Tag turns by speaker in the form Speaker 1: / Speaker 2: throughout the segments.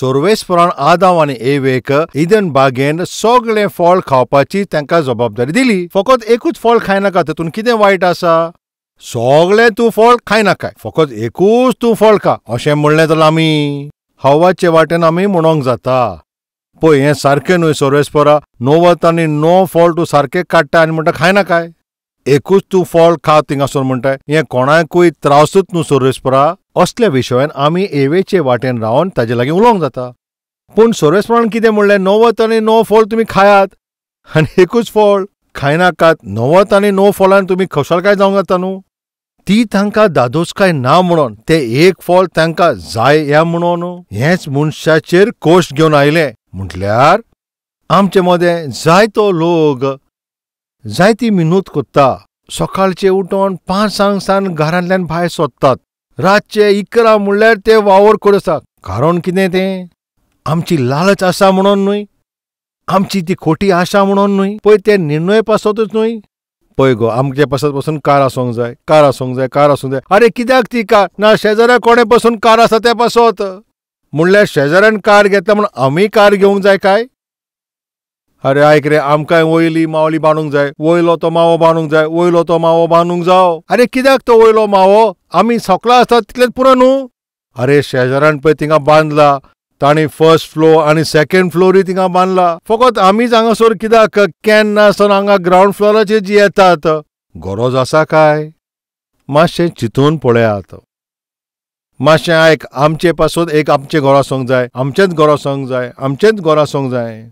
Speaker 1: सोर्वेस्परान आदांव आनी एवेक इदन बागेन सगळें फळ खावपाची तांकां जबाबदारी दिली. फकत एकूच फळ खायनाका, तातूंत कितें वायट आसा? सगळें तूं फळ खायनाकाय, फकत एकूच तूं फळ खा अशें म्हणलें जाल्यार आमी हवाचे वाटेन आमी म्हणोंक जाता. पळय हें सारकें न्हय सोर्वेस्परा, 99 आनी 9 फळ तूं सारकें काडटा आनी म्हणटा खायनाकाय, एकूच तूं फळ खा थिंगासर म्हणटाय, हें कोणाकूय त्रासूच न्हू सोर्वेस्परा. असल्या विशयान आमी एवेचे वाटेन रावन ताजे लागीं उलोवंक जाता. पूण सोर्वेस्परान कितें म्हणलें? 99 आनी 9 फळ तुमी खायात आनी एकूच फळ खायनाकात. 99 आनी 9 फळान तुमी खुशालकाय जावंक जाता न्हू. ती तांकां दादोसकाय ना म्हणून ते एक फळ तांकां जाय ह्या म्हणून हेंच मनशाचेर कोश घेवन आयलें. म्हटल्यार आमचे मदें जायतो लोक जायती मिनूत कोत्ता. सकाळचे उठोन 5 सान घरांतल्यान भायर सोदतात, रातचे 11 म्हणल्यार ते वावर करून आसा. कारण कितें तें? आमची लालच आसा म्हणून न्हय, आमची ती खोटी आशा म्हणून न्हय, पळय ते निर्णय पासतूच न्हय. पळय गो आमचे पासत पसून कार आसूंक जाय, कार आसूंक जाय, कार आसूंक जाय. अरे कित्याक ती कार? ना शेजाऱ्या कोणे पसून कार आसा ते पासत. म्हणल्यार शेजाऱ्यान कार घेतला म्हणून आमी कार घेवंक जाय काय? अरे आयक रे, आमकांय वयली मावली बांदूंक जाय, वयलो तो मावो बांदूंक जाय, वयलो तो मावो बांदूंक जाव. अरे कित्याक तो वयलो मावो? आमी सकला आसतात तितलेंच पुरो न्हू. अरे शेजाऱ्यान पळय थिंगा बांदला, तांणी फर्स्ट फ्लोर आनी सेकंड फ्लोरूय थिंगा बांदला. फकत आमीच हांगासर कित्याक केन्ना आसतना हांगा ग्रावंड फ्लोराचेर जी येतात. गरज आसा काय? मातशें चिंतून पळयात. मातशें आयक, आमचे पासून एक आमचें घर आसूंक जाय, आमचेंच घर आसूंक जाय, आमचेंच घर आसूंक जाय.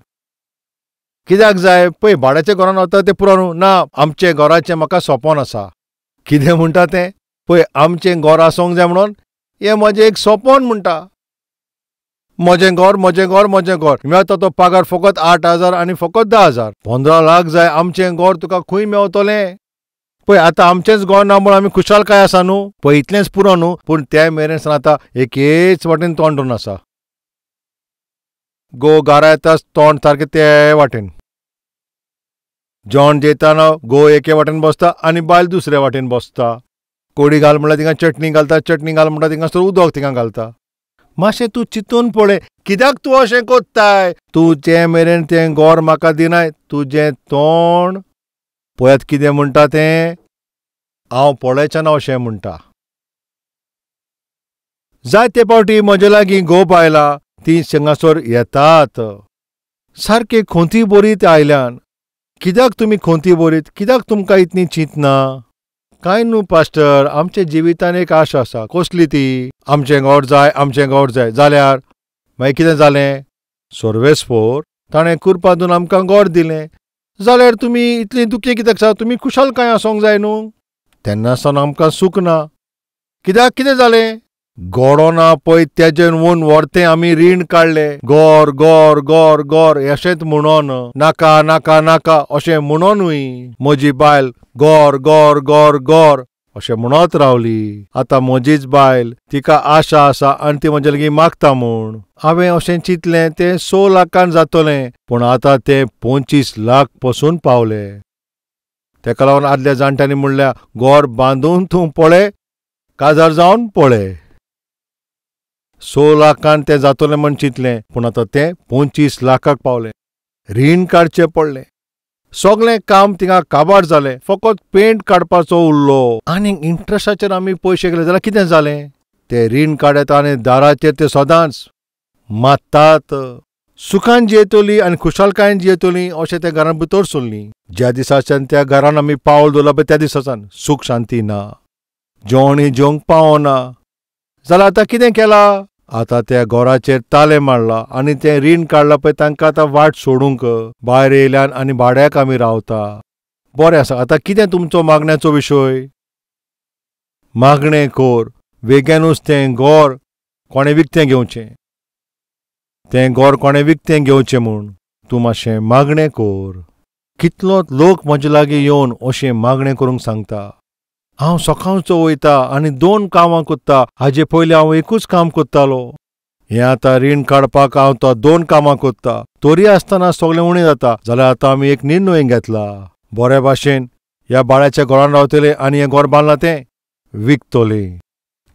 Speaker 1: कित्याक जाय? पळय भाड्याच्या घरान वता तें पुरो न्हू. ना, आमचें घराचें म्हाका सपन आसा. कितें म्हणटा तें? पळय आमचें घर आसूंक जाय म्हणून हें म्हजें एक सपन म्हणटा. म्हजें घर, म्हजें घर, म्हजें घर. मेळटा तो पगार फकत 8,000 आनी फकत 10,000. 15 लाख जाय. आमचें घर तुका खंय मेवतलें? पळय आतां आमचेंच घर ना म्हणून आमी खुशालकाय आसा न्हू. पळय इतलेंच पुरो न्हू, पूण ते मेरेन आतां एकेच वाटेन तोंड धरून आसा. गो घरा येताच तोंड सारकें ते वाटेन. जेवण जेयताना गो एके वाटेन बसता आनी बायल दुसरे वाटेन बसता. कोडी घाल म्हणल्यार थिंगा चटणी घालता, चटणी घाल म्हणटा थिंगासर उदक थिंगा घालता. मातशें तूं चिंतून पळय, कित्याक तूं अशें कोत्ताय? तूं जे मेरेन तें गोर म्हाका दिनाय, तुजें तोंड पळयात कितें म्हणटा तें हांव पळयचें ना अशें म्हणटा. जायते फावटी म्हजे लागीं गोप आयला, ती हांगासर येतात सारकी खोंती बरीत आयल्यान. कित्याक तुमी खोंती बरीत? कित्याक तुमकां इतली चिंतना? कांय न्हू पास्टर, आमच्या जिवितान एक आशा आसा. कसली ती? आमचें घर जाय, आमचें घर जाय. जाल्यार मागीर कितें जालें? सोर्वेस्पोर ताणें कुरपा दिवन आमकां घर दिलें. जाल्यार तुमी इतलीं दुखी कित्याक आसा? तुमी खुशालकाय आसूंक जाय न्हू. तेन्ना सावन आमकां सूख ना. कित्याक? कितें जालें? गोडो ना पळय तेजेन वोन व्हरतें आमी रीण काडलें. गोर गोर गोर गोर अशेंच म्हणोन, नाका नाका नाका अशें म्हणोनूय म्हजी बायल गोर गोर गोर गोर अशें म्हणत रावली. आतां म्हजीच बायल, तिका आशा आसा आनी ती म्हजे लागीं मागता म्हूण. हांवें अशें चिंतलें तें 6 लाखान जातलें, पूण आतां तें 25 लाख पसून पावलें. तेका लागून आदल्या जाणट्यांनी म्हणल्यार गोर बांदून तूं पळय, काजार जावन पळय. 6 लाखान तें जातलें म्हण चिंतलें, पूण आतां तें 25 लाखाक पावलें. रीण काडचें पडलें. सगळें काम थिंगा काबार जालें, फकत पेंट काडपाचो उरलो. आनी इंट्रस्टाचेर आमी पयशे गेले जाल्यार कितें जालें? ते रीण काडटा आनी दाराचेर ते सदांच मात्तात. सुखान जियेतली आनी खुशालकायेन जियेतली अशें त्या घरान भितर सरलीं. ज्या दिसाच्यान त्या घरान आमी पावल दवरलां पळय त्या दिसाच्यान सूख शांती ना, जेवणूय जेवंक पावना. जाल्यार आतां कितें केलां? आतां त्या घराचेर तालें मारलां आनी तें रीण काडलां पळय तांकां आतां वाट सोडूंक भायर येयल्यान आनी भाड्याक आमी रावता. बरें आसा, आतां कितें तुमचो मागण्याचो विशय? मागणें कर, वेग्यानूच तें घर कोणें विकतें घेवचें, तें घर कोणें विकतें घेवचें म्हूण तूं मातशें मागणें कर. कितलो लोक म्हजे लागीं येवन अशें मागणें करूंक सांगता. हांव सकाळचो वयता आनी 2 कामां कोत्ता. हाजे पयलीं हांव एकूच काम कोत्तालो. हें आतां रीण काडपाक हांव तो 2 कामां कोत्ता, तरी आसतना सगळें उणें जाता. जाल्यार आतां आमी एक निर्णय घेतला, बरे भाशेन ह्या बाळ्याच्या घरान रावतले आनी हें घर बांदलां तें विकतले.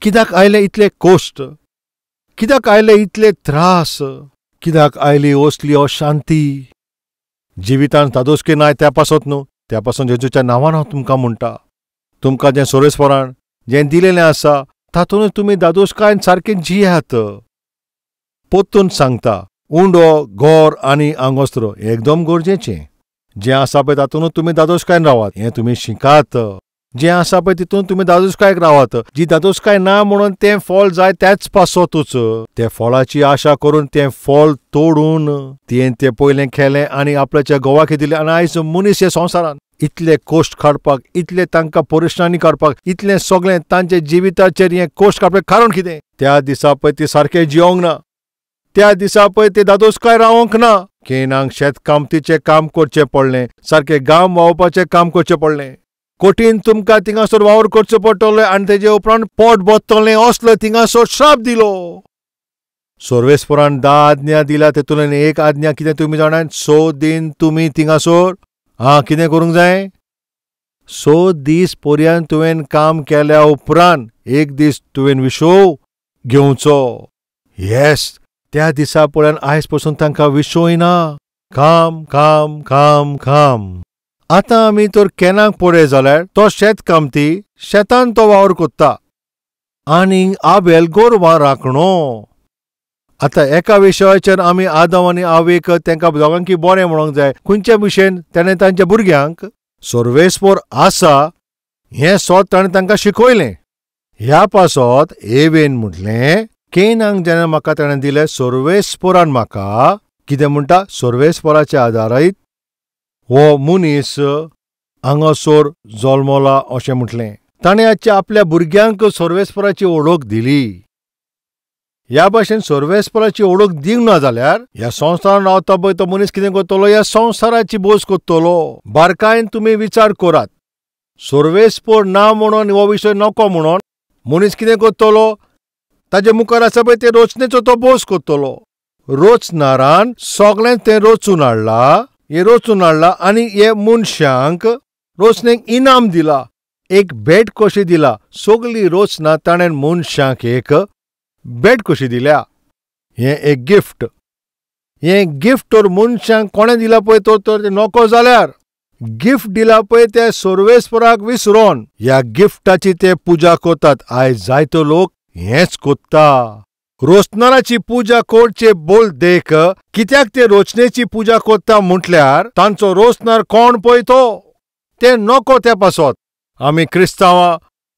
Speaker 1: कित्याक आयले इतले कोश्ट? कित्याक आयले इतले त्रास? कित्याक आयली असली अशांती? जिवितान धादोसकी नाय त्या पासत न्हू, त्या पासून जेजूच्या नांवान हांव तुमकां म्हणटा, तुमकां जें सोरेस्वरान जें दिलेलें आसा तातूंतच तुमी धादोसकायेन सारकें जियात. पोत्तून सांगता, उंडो, गोर आनी आंगोस्त्र एकदम गरजेचें. जें आसा पळय तातूंतच तुमी धादोसकायेन रावात, हें तुमी शिकात. जें आसा पळय तितून तुमी धादोसकायेक रावात. जी धादोसकाय ना म्हणून तें फळ जाय त्याच पासतूच ते फळाची आशा करून तें फळ तोडून तियें तें पयलें खेलें आनी आपल्याच्या घोवाक दिलें. आनी आयज मनीस हे संवसारांत इतले कोश्ट काडपाक, इतले तांकां परेशानी काडपाक, इतलें सगळें तांच्या जिविताचेर हें कोश्ट काडपाक कारण कितें? त्या दिसा पळय ती सारकें जियोंक ना, त्या दिसा पळय ते धादोसकाय रावोंक ना. केनांक शेतकामतीचें काम करचें पडलें, सारकें गांव व्हांवपाचें काम करचें पडलें, कठीण तुमकां थिंगासर वावर करचो पडटलो आनी तेजे उपरांत पोट भरतलें असलो थिंगासर श्राप दिलो. सर्वेस्परान 10 आज्ञा दिल्या, तेतूंतल्यान एक आज्ञा कितें तुमी जाणात? 6 दीन तुमी थिंगासर आं कितें करूंक जाय? 6 दीस पर्यंत तुवें काम केल्या उपरांत एक दीस तुवें विशोव घेवचो. येस, त्या दिसा पळोवन आयज पसून तांकां विशोय ना. काम काम काम काम. आतां आमी तर केनाक पळय जाल्यार तो शेतकामती शेतान तो वावर कोत्ता आनी आबेल गोरवां राखणो. आतां एका विशयाचेर आमी आदम आनी आवेक तांकां दोगांकी बरें म्हणूंक जाय. खंयच्या भशेन ताणें तांच्या भुरग्यांक सर्वेस्पर आसा हें सोद ताणें तांकां शिकयलें. ह्या पासत एवेन म्हटलें, केनाक जेन्ना म्हाका ताणें दिलें सर्वेस्परान म्हाका कितें म्हणटा, सर्वेस्पराच्या आदारीत हो मनीस हांगासर जल्मला अशें म्हटलें. ताणें आजच्या आपल्या भुरग्यांक सर्वेस्पराची वळख दिली. ह्या भाशेन सर्वेस्पराची वळख दिवंक ना जाल्यार ह्या संवसारान रावता पळय तो मनीस कितें करतलो? ह्या संवसाराची बोस करतलो. बारकायेन तुमी विचार करात. सर्वेस्पर ना म्हणून हो विशय नको म्हणून मनीस कितें करतलो? ताजे मुखार आसा पळय ते रोचनेचो तो बोस करतलो. रोचनारान सगळें तें रचून हाडलां, हे रचून हाडला आनी हे मनशांक रोचनेक इनाम दिला, एक भेट कशी दिला. सगली रचना ताणें मनशांक एक भेट कशी दिल्या. हें एक गिफ्ट. हें गिफ्ट तर मनशांक कोणें दिला पळय तो तर नको जाल्यार गिफ्ट दिला पळय ते सर्वेस्पराक विसरोन ह्या गिफ्टाची ते पुजा करतात. आयज जायतो लोक हेंच कोत्ता. रोचनाराची पुजा करचे बोल देख कित्याक ते रोचनेची पुजा करता म्हटल्यार तांचो रोचनार कोण पळय तो ते नको त्या पासत. आमी क्रिस्तांवां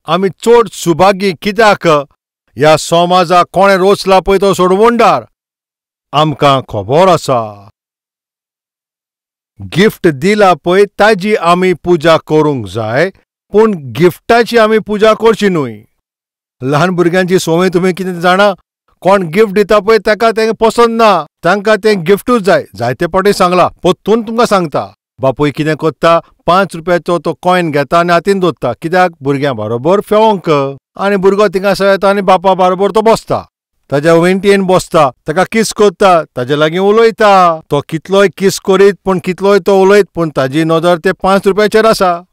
Speaker 1: आमी चड सुभागी कित्याक ह्या समाजाक कोणें रोचला पळय तो सोडवणदार आमकां खबर आसा. गिफ्ट दिला पळय ताजी आमी पुजा करूंक जाय, पूण गिफ्टाची आमी पुजा करची न्हय. ल्हान भुरग्यांची संवय तुमी कितें जाणा, कोण गिफ्ट दिता पळय ताका तें पसंत ना, तांकां तें गिफ्टूच जाय. जायते फावटी सांगलां, परतून तुमकां सांगता. बापूय कितें करता, 5 रुपयाचो तो कॉयन घेता आनी हातीन दवरता. कित्याक? भुरग्यां बरोबर फेवंक. आनी भुरगो थिंगासर येता आनी बापा बरोबर तो बसता, ताज्या वेंटयेन बसता, ताका किस करता, ताजे लागीं उलयता. तो कितलोय किस करीत पूण कितलोय तो उलयत पूण ताजी नदर ते 5 रुपयाचेर आसा.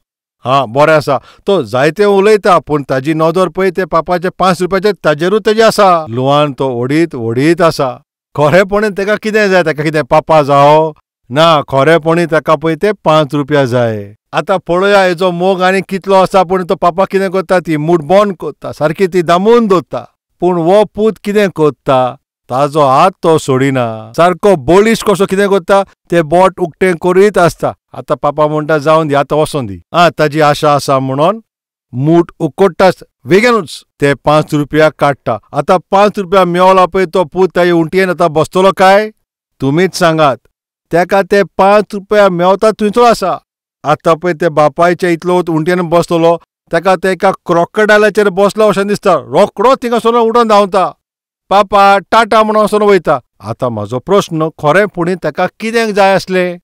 Speaker 1: हां बरें आसा, तो जायते उलयता पूण ताजी नदर पळय ते पापाचे 5 रुपयाचेर ताजेरूच तेजी आसा. लुवान तो ओडीत ओडीत आसा. खरेपणी ताका कितें जाय? ताका कितें पापा जावो ना, खरेपणी ताका पळय ते 5 रुपया जाय. आतां पळया हेजो मोग आनी कितलो आसा. पूण तो पापा कितें करता, ती मूठ बंद करता, सारकी ती दामून दवरता. पूण हो पूत कितें करता, ताजो हात तो सोडिना, सारको बळीश कसो कितें करता, ते बोट उक्तें करीत आसता. आतां पापा म्हणटा जावन दी, आतां वचोन दी, आं ताजी आशा आसा म्हणून मूठ उकडटाच वेगेनूच ते 5 रुपया काडटा. आतां 5 रुपया मेवला पळय तो पूत ताजे उंटयेन आतां बसतलो काय? तुमीच सांगात. तेका ते 5 रुपया मेवता थंयचो आसा. आतां पळय ते बापायच्या इतलो उंटयेन बसतलो, ताका ते एका क्रोकडायलाचेर बसलो अशें दिसता. रोकडो थिंगासर उठोन धांवता, पापा टाटा म्हणून वचोन वयता. आतां म्हाजो प्रस्न, खरेंपणी ताका कितें जाय आसलें?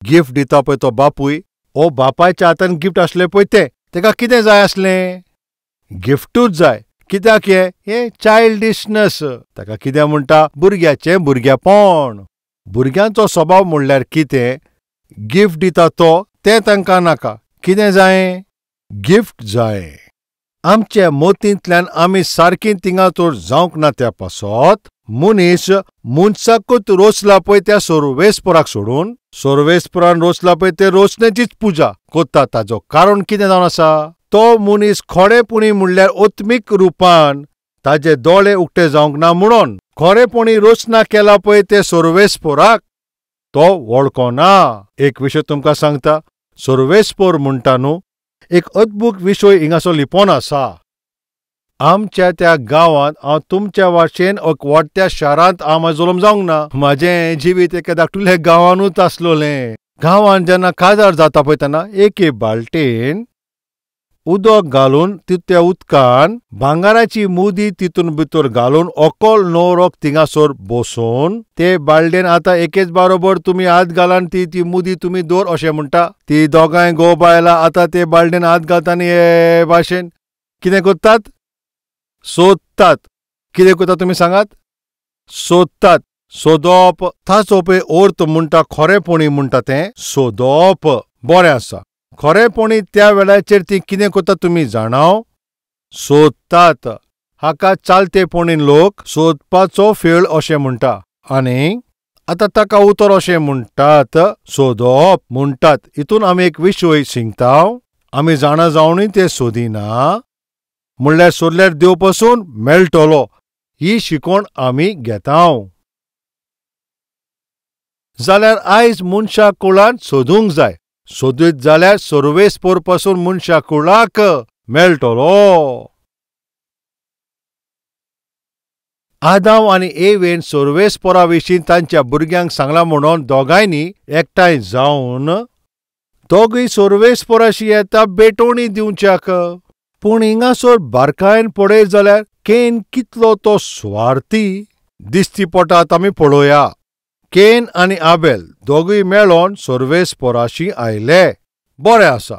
Speaker 1: गिफ्ट दिता पळय तो बापूय, ओ बापायच्या हातान गिफ्ट आसलें पळय तें, ताका कितें जाय आसलें? गिफ्टूच जाय. कित्याक? हें हें चायल्डिशनस. ताका कितें म्हणटा, भुरग्याचें भुरगेपण. भुरग्यांचो स्वभाव म्हणल्यार कितें? गिफ्ट दिता तो, तें तांकां नाका. कितें जाय? गिफ्ट जाय. आमच्या मोतींतल्यान आमी सारकी थिंगा तर जावंक ना त्या पासत मनीस मनशाकूच रोसला पळय त्या सोर्वेस्पराक सोडून सोर्वेस्परान रोसला पळय ते रोसण्याचीच पुजा कोत्ता. ताजो कारण कितें जावन आसा, तो मनीस खरेपणी म्हणल्यार आत्मीक रुपान ताजे दोळे उक्ते जावंक ना म्हणून खरेपणी रोसना केला पळय ते सोर्वेस्पराक तो वळखना. एक विशय तुमकां सांगता, सोर्वेस्पर म्हणटा न्हू एक अद्भुत विशय हिंगासो लिपोन आसा. आमच्या त्या गांवांत हांव तुमच्या वाशेन एक वाडट्या शारांत हांव म्हाजो जल्म जावंक ना. म्हाजें जिवीत एका धाकटुल्या गांवानूच आसलोलें. गांवांत जेन्ना काजार जाता पळय तेन्ना एके बालटेन उदक घालून त्या उदकान भांगराची मुदी तितून भितर घालून ओकल न्हवरोक थिंगासर बसोवन ते बालडेन आतां एकेच बारोबर तुमी हात घालान ती ती मुदी तुमी दवर अशें म्हणटा. ती दोगांय घोव बायलां आतां ते बालडेन हात घालता आनी हे भाशेन कितें करतात, सोदतात. कितें करता तुमी सांगात, सोदतात. सोदप ताचो पळय अर्थ म्हणटा, खरेपणी म्हणटा तें सोदप. बरें आसा, खरेपणी त्या वेळाचेर ती कितें करता तुमी जाणाव, सोदतात. हाका चालतेपणी लोक सोदपाचो फेळ अशें म्हणटा आनी आतां ताका उतर अशें म्हणटात, सोदप म्हणटात. हितून आमी एक विशय शिकता, आमी जाणा जावनूय तें सोदिना म्हणल्यार सोदल्यार देव पसून मेळटलो ही शिकवण आमी घेता. जाल्यार आयज मनशा कुळान सोदूंक जाय, सोदीत जाल्यार सोर्वेस्पोर पासून मनशा कुळाक मेळटलो. आदाम आनी एवेन सोर्वेस्पोरा विशीं तांच्या भुरग्यांक सांगलां म्हणून दोगांयनी एकठांय जावन दोगूय सोर्वेस्पोराशी येता भेटवणी दिवच्याक. पूण हिंगासर बारकायेन पळयत जाल्यार केन कितलो तो स्वार्थी दिसती पडटा आमी पळोवया. केन आनी आबेल दोगूय मेळोन सोर्वेस्पोराशी आयले. बरें आसा,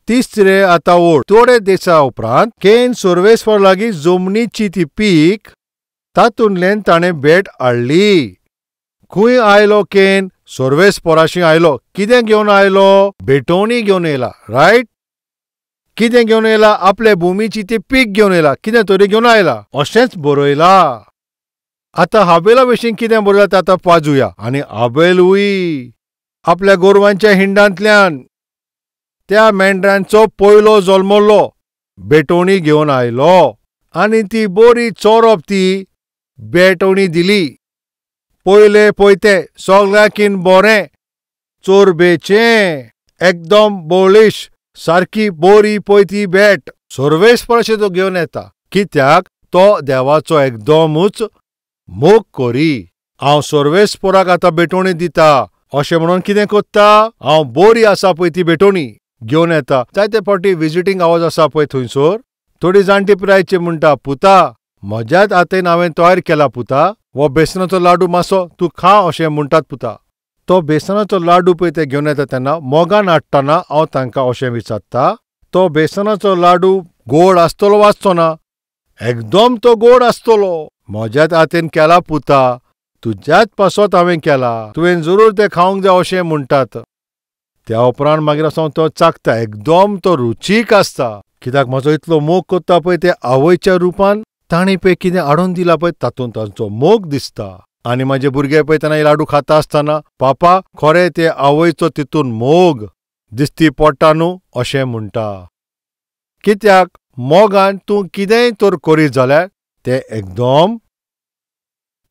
Speaker 1: तिसरे आतां ओड थोडे दिसा उपरांत केन सोर्वेस्पोरा लागीं जमनीची ती पीक तातूंतल्यान ताणें भेट हाडली. खंय आयलो केन? सोर्वेस्पोराशी आयलो. कितें घेवन आयलो? भेटवणी घेवन येयला. रायट, कितें घेवन येयला? आपले भुमीची ती पीक घेवन येयला, कितें तरी घेवन आयला अशेंच बरयला. आतां हाबेला विशीं कितें बरयलां तें आतां पाजुया. आनी आबेलूय आपल्या गोरवांच्या हिंडांतल्यान त्या मेंढरांचो पयलो जल्मल्लो भेटवणी घेवन आयलो आनी ती बरी चोरप ती भेटवणी दिली. पयले पयते सगळ्यांकीन बरें चोरबेचें एकदम बोळीश सारकी बोरी पयती भेट सोर्वेस्पराशी तो घेवन येता. कित्याक? तो देवाचो एकदमूच मोग करी. हांव सोर्वेस्पोराक आतां भेटवणी दिता अशें म्हणून कितें कोत्ता, हांव बोरी आसा पळय ती भेटवणी घेवन येता. जायते फावटी विजिटींग आवाज आसा पळय थंयसर थोडी जाणटी पिरायची म्हणटा, पुता म्हज्याच हातान हांवें तयार केला पुता, हो बेसनाचो लाडू मातसो तूं खा अशें म्हणटात पुता. तो बेसनाचो लाडू पळय ते घेवन येता तेन्ना मोगान हाडटना हांव तांकां अशें विचारता, तो बेसनाचो लाडू गोड आसतलो वाचचो ना? एकदम तो गोड आसतलो. म्हज्याच हातान केला पुता, तुज्याच पासत हांवें केला, तुवें जरूर तें खावंक जाय अशें म्हणटात. त्या उपरांत मागीर असो तो चाखता, एकदम तो रुचीक आसता. कित्याक म्हजो इतलो मोग करता पळय ते आवयच्या रुपान ताणें पळय कितें हाडून दिलां पळय तातूंत तांचो मोग दिसता. आनी म्हाजे भुरगे पळय तेन्ना लाडू खाता आसतना पापा खरें ते आवयचो तितून मोग दिसती पडटा न्हू अशें म्हणटा. कित्याक मोगान तूं कितेंय तर करीत जाल्यार तें एकदम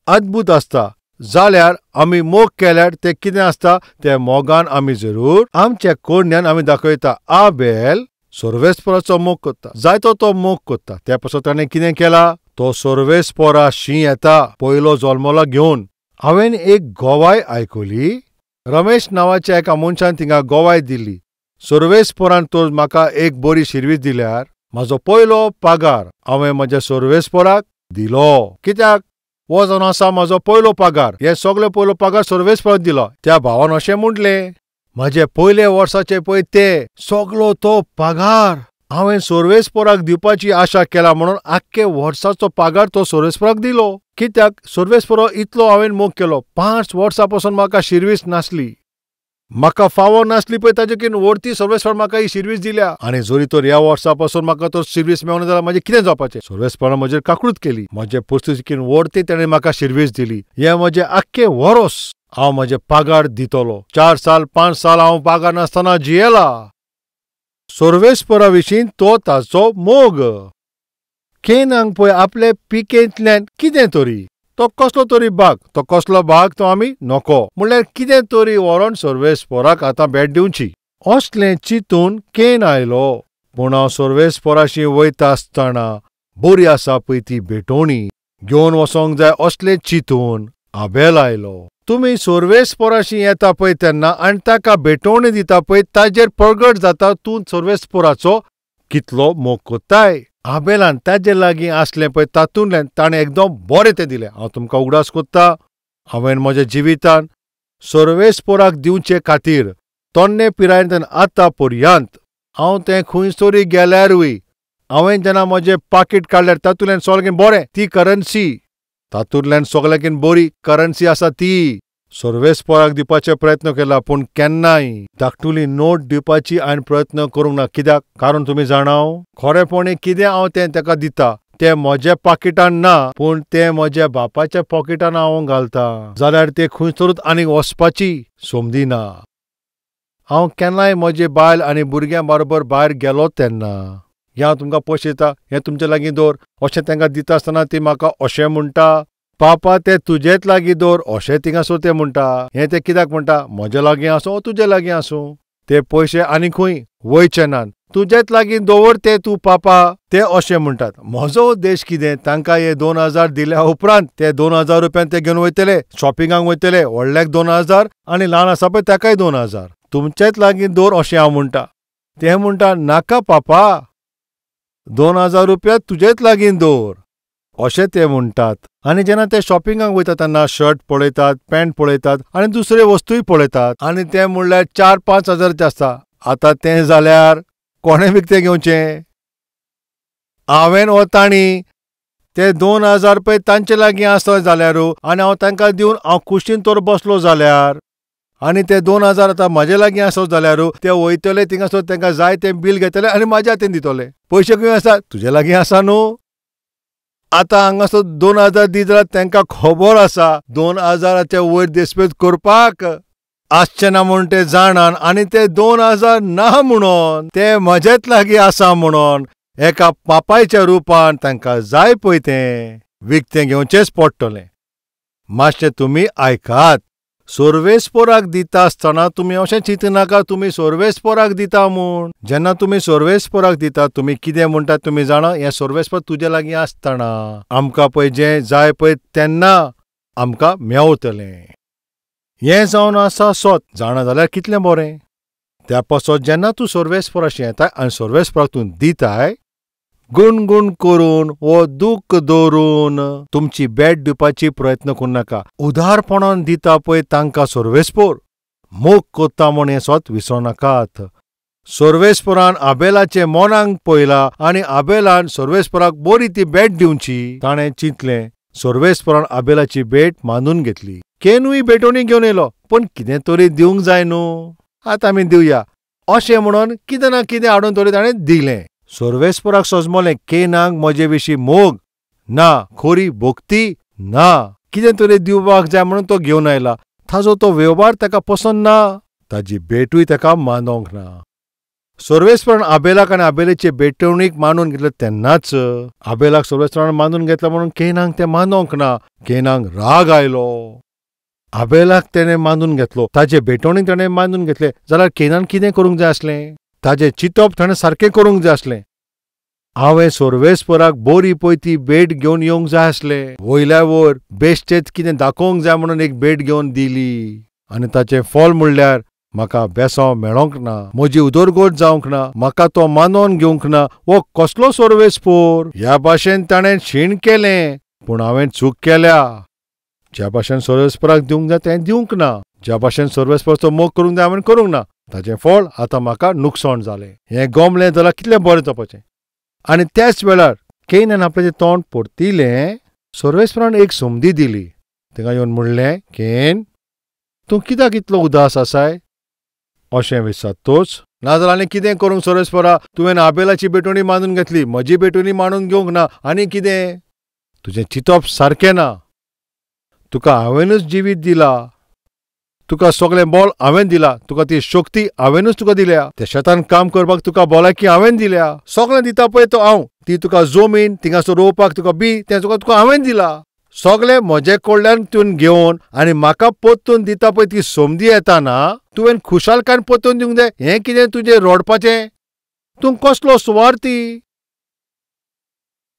Speaker 1: अद्भुत आसता. जाल्यार आमी मोग केल्यार तें कितें आसता, तें मोगान आमी जरूर आमच्या कोडण्यान आमी दाखयता. आबेल सोर्वेस्पोराचो मोग करता, जायतो तो मोग करता. त्या पासत ताणें कितें केला, तो सोर्वेस्पोराशी येता पयलो जल्मलो घेवन. हांवें एक गोवाय आयकली, रमेश नांवाच्या एका मनशान थिंगा गोवाय दिली, सोर्वेस्पोरान तर म्हाका एक बरी शिरवीस दिल्यार म्हाजो पयलो पगार हांवें म्हज्या सोर्वेस्पोराक दिलो. कित्याक? हो जावन आसा म्हाजो पयलो पगार, हे सगळे पयलो पगार सोर्वेस्पोराक दिलो. त्या भावान अशें म्हटलें, म्हाजे पयले वर्साचे पळय ते सगलो तो पगार हांवें सोर्वेस्पोराक दिवपाची आशा केला म्हणून आख्खे वर्साचो पगार तो सोर्वेस्पोराक दिलो. कित्याक? सोर्वेस्पोरा इतलो हांवें मोग केलो, 5 वर्सां पसून म्हाका शिरवीस नासली. म्हाका फावो नासली पळय ताजे वरती सर्वेस्पर म्हाका ही शिरवीस दिल्या. आनी जरी तर ह्या वर्सा पासून म्हाका तो शिरवीस मेळना जाल्यार म्हाजें कितें जावपाचें? सर्वेस्परान म्हजेर काकूळट केली, म्हजे परिस्थितीन वरती ताणें म्हाका शिरवीस दिली. हें म्हजें आख्खें वरोस. हांव म्हजें पागार दितलो. 4 साल 5 साल हांव पागार नासतना जियेला. सर्वेस्परा विशीं तो ताचो मोग. केनांक पळय आपले पिकेंतल्यान कितें तरी, तो कसलो तरी भाग, तो कसलो भाग तो आमी नको, म्हणल्यार कितें तरी व्हरोन सर्वेस्पराक आतां भेट दिवची असलें चिंतून केन आयलो. पूण हांव सर्वेस्पराशी वयता आसतना बरी आसा पळय ती भेटवणी घेवन वचोंक जाय असलें चिंतून आबेल आयलो. तुमी सर्वेस्पराशी येता पळय तेन्ना आनी ताका भेटवणी दिता पळय ताजेर प्रगट जाता तूं सर्वेस्पराचो कितलो मोग कोत्ताय. आबेलान ताजे लागीं आसलें पळय तातूंतल्यान ताणें एकदम बरें तें दिलें. हांव तुमकां उगडास कोत्ता, हांवें म्हज्या जिवितान सर्वेस्पराक दिवचे खातीर तन्ने पिरायेंतल्यान आतां पर्यंत हांव तें खंय तरी गेल्यारूय हांवें जेन्ना म्हजें पाकीट काडल्यार तातूंतल्यान सगळें बरें ती करन्सी, तातूंतल्यान सगळ्याकीन बरी करन्सी आसा ती सर्वेस्पराक दिवपाचे प्रयत्न केला. पूण केन्नाय धाकटुली नोट दिवपाची हांवें प्रयत्न करूंक ना. कित्याक? कारण तुमी जाणाव खरेपणी कितें हांव तें ताका दिता तें म्हज्या पाकिटान ना, पूण तें म्हज्या बापाच्या पॉकेटान हांव घालता जाल्यार तें खंयसरूच आनीक वचपाची समदी ना. हांव केन्नाय म्हजे बायल आनी भुरग्यां बरोबर भायर गेलो तेन्ना हें हांव तुमकां पयशे दिता, हें तुमचे लागीं दवर अशें तांकां दिता आसतना ती म्हाका अशें म्हणटा, पापा ते तुजेच लागीं दवर अशें थिंगासर ते म्हणटा. हें ते कित्याक म्हणटा? म्हजे लागीं आसूं वो तुजे लागीं आसूं, ते पयशे आनी खंय वयचे नात, तुजेच लागीं दवर ते तूं पापा, ते अशें म्हणटात. म्हजो उद्देश कितें? तांकां हे 2000 दिल्या उपरांत ते 2000 रुपयान ते घेवन वयतले, शॉपिंगाक वयतले, व्हडल्याक 2000 आनी ल्हान आसा पळय ताकाय 2000, तुमचेच लागीं दवर अशें हांव म्हणटा. ते म्हणटा नाका पापा, 2000 रुपया तुजेच लागीं दवर अशें ते म्हणटात. आनी जेन्ना ते शॉपिंगाक वयता तेन्ना शर्ट पळयतात, पॅन्ट पळयतात आनी दुसरे वस्तूय पळयतात आनी ते म्हणल्यार 4-5 हजाराचें आसता. आतां तें जाल्यार कोणें विकतें घेवचें? हांवें वो तांणी? ते 2000 पळय तांचे लागीं आसत जाल्यार आनी हांव तांकां दिवन हांव खुशीन तर बसलो जाल्यार, आनी ते 2000 आतां म्हजे लागीं आसत जाल्यार ते वयतले थिंगासर तांकां जाय तें बील घेतले आनी म्हाज्या हातीन दितले. पयशे खंय आसा? तुजे लागीं आसा न्हू. आतां हांगासर 2000 दी जाल्यार तांकां खबर आसा 2000च्या वयर देस्पेद करपाक आसचें ना म्हूण ते जाणान, आनी ते 2000 ना म्हणून ते म्हजेच लागीं आसा म्हणून एका पापायच्या रुपान तांकां जाय पळय तें विकतें घेवचेंच पडटलें. मातशें तुमी आयकात, सर्वेस्पराक दिता आसतना तुमी अशें चिंतनाका तुमी सर्वेस्पराक दिता म्हूण. जेन्ना तुमी सर्वेस्पराक दिता तुमी कितें म्हणटात तुमी जाणा? हें सर्वेस्पर तुजे लागीं आसतना आमकां पळय जें जाय पळय तेन्ना आमकां मेवतलें. हें जावन आसा सोत जाणा जाल्यार कितलें बरें. त्या पासत जेन्ना तूं सर्वेस्पराशी येताय आनी सर्वेस्पराक तूं दिताय गुणगुण करून वो दुख्ख दवरून तुमची भेट दिवपाची प्रयत्न करूं नाका. उदारपणान दिता पळय तांकां सर्वेस्पर मोग कोत्ता म्हूण हें सोत विसरूं नाकात. सर्वेस्परान आबेलाचे मनाक पळयला आनी आबेलान सर्वेस्पराक बरी ती भेट दिवची ताणें चिंतलें. सर्वेस्परान आबेलाची भेट मानून घेतली. केनूय भेटवणी घेवन येयलो, पूण कितें तरी दिवंक जाय न्हू, आतां आमी दिवया अशें म्हणून कितें ना कितें हाडून तरी ताणें दिलें. सर्वेस्पराक सजमलें केनाक म्हजे विशीं मोग ना, खरी भक्ती ना, कितें तरी दिवपाक जाय म्हणून तो घेवन आयला. ताजो तो वेव्हार ताका पसंत ना, ताजी भेटूय ताका मानोंक ना. सर्वेस्परान आबेलाक आनी आबेलाचे भेटवणीक मानून घेतलें तेन्नाच आबेलाक सर्वेस्परान मानून घेतला म्हणून केनाक तें मानोंक ना. केनाक राग आयलो. आबेलाक तेणें मानून घेतलो, ताजे भेटवणीक ताणें मानून घेतलें जाल्यार केनान कितें करूंक जाय आसलें? ताजें चिंतप ताणें सारकें करूंक जाय आसलें. हांवें सर्वेस्पराक बरी पळय ती भेट घेवन येवंक जाय आसलें. वयल्या वयर बेश्टेच कितें दाखोवंक जाय म्हणून एक भेट घेवन दिली आनी ताचें फल म्हणल्यार म्हाका बेसांव मेळोंक ना, म्हजी उदरगत जावंक ना, म्हाका तो मानोन घेवंक ना. हो कसलो सर्वेस्पोर? ह्या भाशेन ताणें शीण केलें, पूण हांवें चूक केल्या. ज्या भाशेन सर्वेस्पराक दिवंक जाय तें दिवंक ना, ज्या भाशेन सर्वेस्पराचो मोग करूंक जाय हांवें करूंक ना, ताचें फळ आतां म्हाका नुकसाण जालें. हें गमलें जाल्यार कितलें बरें जावपाचें. आनी त्याच वेळार केनान आपलें तोंड परतिलें. सर्वेस्परान एक संदी दिली. ताका येवन म्हणलें, केन, तूं कित्याक इतलो उदास आसाय? अशें विचारतोच नाजाल्यार आनी कितें करूंक सर्वेस्परा? तुवें आबेलाची भेटवणी मानून घेतली, म्हजी भेटवणी मानून घेवंक ना. आनी कितें? तुजें चिंतप सारकें ना. तुका हांवेंनूच जिवीत दिला, तुका सगळें बळ हांवें दिला, तुका ती शक्ती हांवेंनूच तुका दिल्या, त्या शेतान काम करपाक तुका भलायकी हांवें दिल्या, सगळें दिता पळय तो हांव, ती तुका जमीन थिंगासर रोवपाक तुका बी तें तुका तुका हांवें दिला, सगळें म्हजे कडल्यान तुवें घेवन आनी म्हाका परतून दिता पळय ती समदी येता ना, तुवें खुशालकायेन परतून दिवंक जाय. हें कितें तुजें रडपाचें? तूं कसलो सुवार्थी,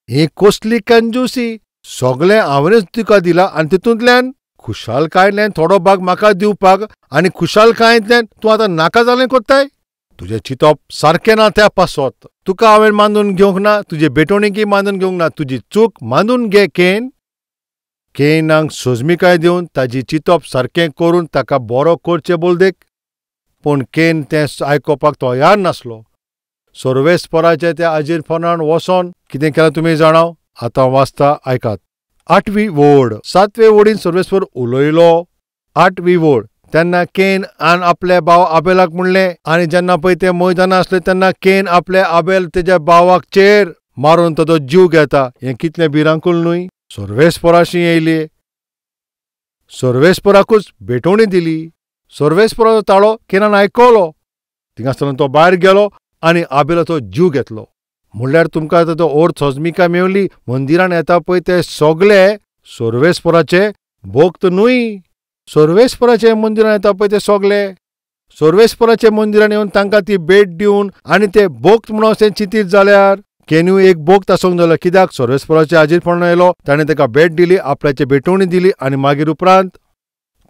Speaker 1: ही कसली कंजूसी? सगळें हांवेंच तुका दिलां आनी तितूंतल्यान खुशालकायेंतल्यान थोडो भाग म्हाका दिवपाक आनी खुशालकायेंतल्यान तूं आतां नाका जालें कोत्ताय? तुजें चिंतप सारकें ना त्या पासत. तुका हांवें मानून घेवंक ना, तुजे भेटवणीकय मानून घेवंक ना, तुजी चूक मानून घे. केन केनाक सोजमिकाय दिवन ताजी चिंतप सारकें करून ताका बरो करचें बोलदेक, पूण केन तें आयकुपाक तयार नासलो. सर्वेस्पराच्या त्या आजीरपणान वचोन कितें केलां तुमी जाणाव? आतां वाचता आयकात. 8वी ओळ. 7वे ओळीन सर्वेस्पर उलयलो. 8वी ओळ. तेन्ना केन आन आपल्या भाव आबेलाक म्हणलें, आनी जेन्ना पळय ते मैदाना आसले तेन्ना केन आपल्या आबेल तेज्या भावाक चेर मारून ताजो जीव घेता. हें कितलें भिरांकूळ न्हय? सर्वेस्पराशी येयली, सर्वेस्पराकूच भेटवणी दिली, सर्वेस्पराचो ताळो केनान आयकलो, थिंगासरल्यान तो भायर गेलो आनी आबेलाचो जीव घेतलो. म्हणल्यार तुमकां ताचो अर्थ सजमिकाय मेवली. मंदिरान येता पळय ते सगळे सर्वेस्पराचे भक्त न्हय, सर्वेस्पराचे मंदिरान येता पळय ते सगळे सर्वेस्पराचे मंदिरान येवन तांकां ती भेट दिवन आनी ते भक्त म्हणून अशें चिंतीत जाल्यार केन्यू एक भक्त आसूंक जालो. कित्याक? सर्वेस्पराचे हाजीरपणान येयलो, ताणें ताका भेट दिली, आपल्याची भेटवणी दिली आनी मागीर उपरांत,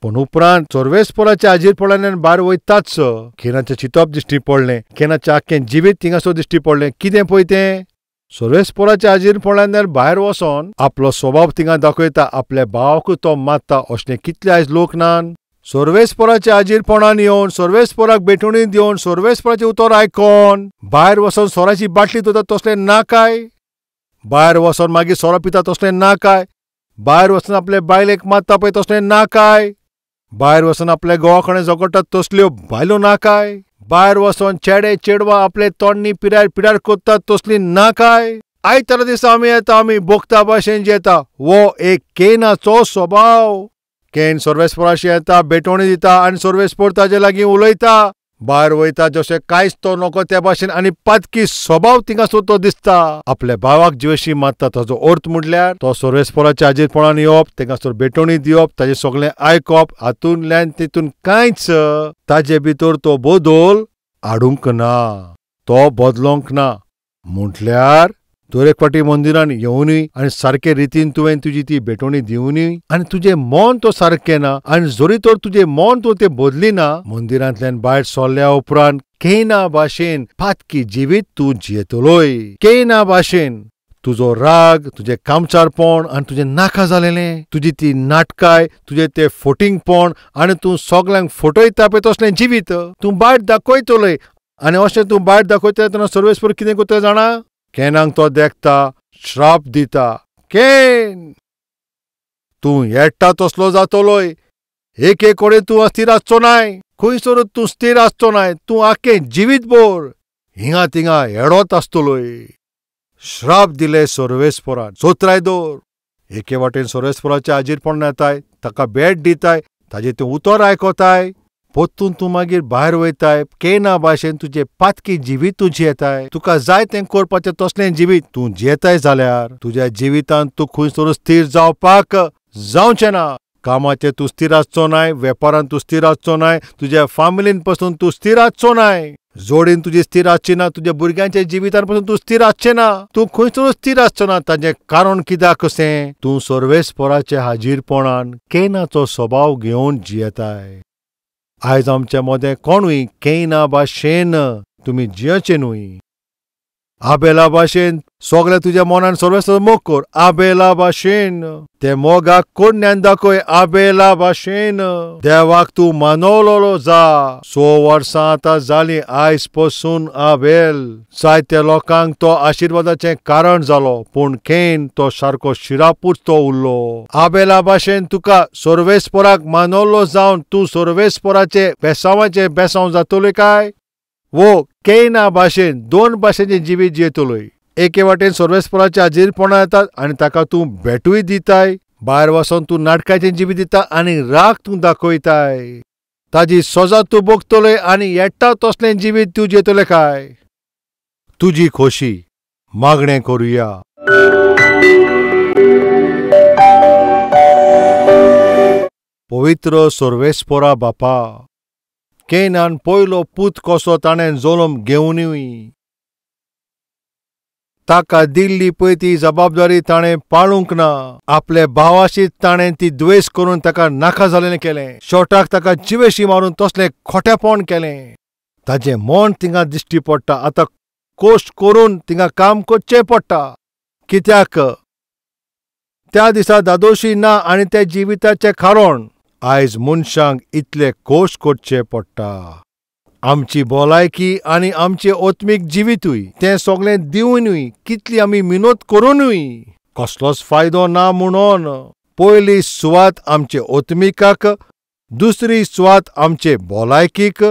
Speaker 1: पूण उपरांत सर्वेस्पराच्या हाजीरपणान भायर वयताच केनाचें चिंतप दिश्टी पडलें, केनाचें आख्खें जिवीत थिंगासर दिश्टी पडलें. कितें पळय तें? सर्वेस्पराच्या हाजीरपणान भायर वचोन आपलो स्वभाव थिंगा दाखयता, आपल्या भावाकूच तो मारता. अशें कितले आयज लोक नान? सर्वेस्पराच्या हाजीरपणान येवन सर्वेस्पराक भेटवणी दिवन सर्वेस्पराचें उतर आयकोन भायर वचोन सोराची बाटली धुता तसलें नाकाय, भायर वचोन मागीर सोरो पिता तसलें नाकाय, भायर वचोन आपले बायलेक मारता पळय तसलें नाकाय, भायर वचोन आपल्या घोवा कडेन झगडटात तसल्यो बायलो नाकाय, भायर वचोन चेडे चेडवां आपले तोंडणी पिरार पिरार करतात तसली नाकाय. आयतारा दिसा आमी येता, आमी भोगता भाशेन जेता. हो एक केनाचो स्वभाव. केन सर्वेस्पराशी येता, भेटवणी दिता आनी सर्वेस्पर ताजे लागीं उलयता, भायर वयता जशें कांयच तो नको त्या भाशेन आनी पातकी स्वभाव थिंगासर तो दिसता. आपल्या भावाक जिवेशी मारता. ताजो अर्थ म्हटल्यार तो सर्वेस्पराच्या हाजीरपणान येवप, थिंगासर भेटवणी दिवप, ताजें सगळें आयकप, हातूंतल्यान तितून कांयच ताजे भितर तो बदल हाडूंक ना, तो बदलोंक ना. म्हटल्यार दर एक फावटी मंदिरान येवनूय आनी सारके रितीन तुवें तुजी ती भेटवणी दिवनूय आनी तुजें मन तो सारकें ना, आनी जरी तर तुजें मन तो तें बदली ना, मंदिरांतल्यान भायर सरल्या उपरांत केना भाशेन पातकी जिवीत तूं जियेतलोय. केना भाशेन तुजो राग, तुजें कामचारपण आनी तुजें नाका जालेलें, तुजी ती नाटकाय, तुजें तें फोटिंगपण आनी तूं सगल्यांक फटयता पळय तसलें जिवीत तूं भायर दाखयतलोय. आनी अशें तूं भायर दाखयतले तेन्ना सर्वेस्पर कितें करतले जाणा? केनाक तो देखता, श्राप दिता. केन तूं येट्टा तसलो जातलोय, एक एक कडेन तूं अस्थिर आसचो नाय, खंयसरूच तूं स्थिर आसचो नाय, तूं आख्खें जिवीत भर हिंगा थिंगा हेडत आसतलोय. श्राप दिले सर्वेस्परान. सोत्राय दवर. एके वाटेन सर्वेस्पराच्या हाजीरपणान येताय, ताका भेट दिताय, ताजें तें उतर आयकताय, परतून तूं मागीर भायर वयताय, केना भाशेन तुजें पातकी जिवीत तूं जियेताय, तुका जाय तें करपाचें तसलें जिवीत तूं जियेताय जाल्यार तुज्या जिवितांत तूं खंयसर स्थिर जावपाक जावचें ना. कामाचेर तूं स्थिर आसचो नाय, वेपारांत तूं स्थिर आसचो नाय, तुज्या फामिलीन पसून तूं स्थिर आसचो नाय, जोडीन तुजी स्थिर आसची ना, तुज्या भुरग्यांच्या जिवितान पसून तूं स्थिर आसचें ना, तूं खंयसर स्थिर आसचो ना. ताजें कारण कित्याक कशें? तूं सर्वेस्पराच्या हाजीरपणान केनाचो स्वभाव घेवन जियेताय. आयज आमच्या मदें कोणूय केना भाशेन तुमी जियेवचें न्हय. आबेला भाशेन सगळें तुज्या मनान सर्वेस्पराचो मोग कर आबेला भाशेन. ते मोगाक कोण्यान दाखय आबेला भाशेन. देवाक तूं मानवलोलो जा. 6 वर्सां आतां जालीं आयज पसून आबेल जायत्या लोकांक तो आशिर्वादाचें कारण जालो, पूण केन तो सारको शिरापूच तो उरलो. आबेला भाशेन तुका सर्वेस्पराक मानवलो जावन तूं सर्वेस्पराचें बेसांवाचें बेसांव जातलें काय? वो केना भाशेन 2 भाशेचें जिवीत जियेतलोय. एके वाटेन सर्वेस्पराच्या हाजीरपणा येतात आनी ताका तूं भेटूय दिताय, भायर वचोन तूं नाटकाचें जिवीत दिता आनी राग तूं दाखयताय. ताजी सजा तूं भोगतलोय आनी येता तसलें जिवीत तूं जियेतलें काय? तुजी खोशी मागणें करुया. पवित्र सर्वेस्परा बापा, केनान पयलो पूत कसो ताणें जल्म घेवनूय ताका दिल्ली पळय ती जबाबदारी ताणें पाळूंक ना. आपले भावाशी ताणें ती द्वेस करून ताका नाका जालें केलें. शेवटाक ताका जिवेशी मारून तसलें खोटेपण केलें. ताजें मन थिंगा दिश्टी पडटा. आतां कश्ट करून थिंगा काम करचें पडटा, कित्याक त्या दिसा दादोशी ना आनी त्या जिविताचें कारण आयज मनशांक इतले कश्ट करचे पडटा. आमची भलायकी आनी आमचें आत्मीक जिवितूय तें सगळें दिवनूय कितली आमी मिनत करुनूय कसलोच फायदो ना. म्हणून पयली सुवात आमचे आत्मिकाक, दुसरी सुवात आमचे भलायकीक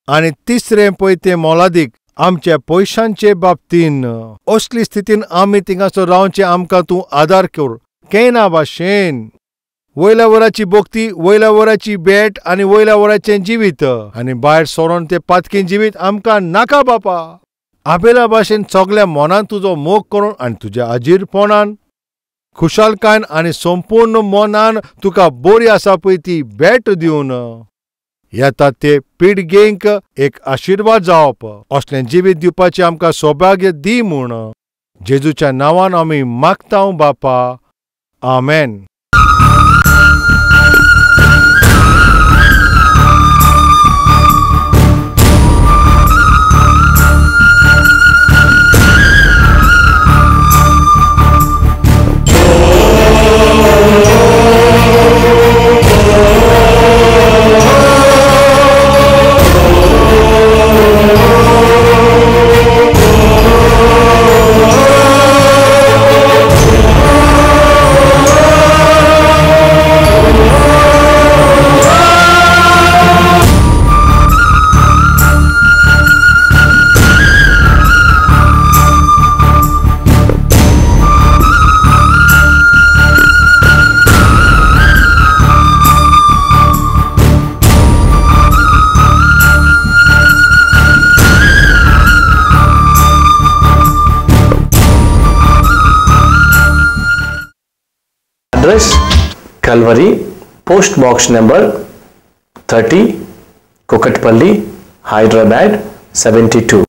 Speaker 1: आनी तिसरें पळय तें मोलादीक आमच्या पयशांचे बाबतीन. असली स्थितीन आमी थिंगासर रावचें आमकां तूं आदार कर. केना भाशेन वयल्या वराची भक्ती, वयल्या वराची भेट आनी वयल्या वराचें जिवीत आनी भायर सरोन तें पातकी जिवीत आमकां नाका बापा. आबेला भाशेन सगल्या मनान तुजो मोग करून आनी तुज्या हाजीरपणान खुशालकायन आनी संपूर्ण मनान तुका बरी आसा पळय ती भेट दिवन येता ते पिळगेंक एक आशिर्वाद जावप असलें जिवीत दिवपाचें आमकां सौभाग्य दी म्हूण जेजूच्या नांवान आमी मागता बापा. आमेन.
Speaker 2: Address: Calvary, Post Box number 30, Kukatpally, Hyderabad 72.